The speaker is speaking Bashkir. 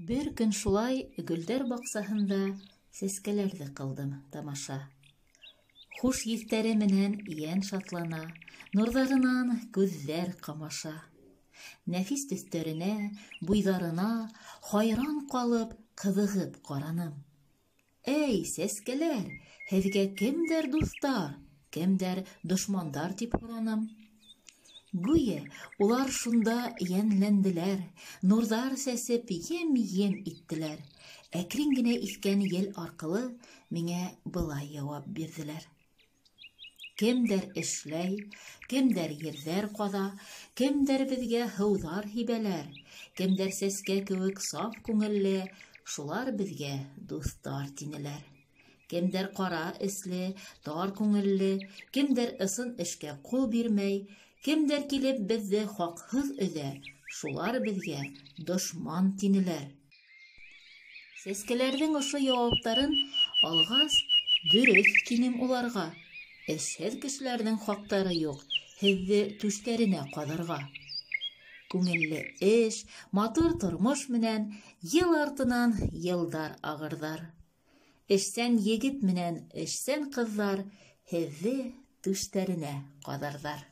Бер көн шулай гөлдәр баҡсаһында сәскәләрҙе ҡылдым тамаша. Хуш еҫтәре менән йән шатлана, нурҙарынан күҙҙәр ҡамаша. Нәфис төҫтәренә, буйҙарына хайран ҡалып, ҡыҙығып ҡараным. Эй, сәскәләр, һеҙгә кемдәр дуҫтар, кемдәр дошмандар тип һораным. Гүйә улар шунда йәнләнделәр, нурҙар сәсеп ем-ем иттеләр. Әкрен генә иҫкән ел арҡылы миңә былай яуап бирҙеләр. Кемдәр эшләй, кемдәр ерҙәр ҡаҙа, кемдәр беҙгә һыуҙар һибәләр, кемдәр сәскә кеүек саф күңелле, шулар беҙгә дуҫтар тинеләр. Кемдәр ҡара эсле, тар күңелле, кемдәр ысын эшкә ҡул бирмәй, кемдәр килеп беҙҙе хаҡһыҙ өҙә, шулар беҙгә дошман тинеләр. Сәскәләрҙең ошо яуаптарын алғас, дөрөҫ тинем уларға. Эшһеҙ кешеләрҙең хаҡтары юҡ, һеҙҙе түштәренә ҡаҙырға. Күңелле эш, матур тормош менән йыл артынан йылдар ағырҙар. Эшсән егет менән эшсән ҡыҙҙар һеҙҙе түштәренә ҡаҙарҙар.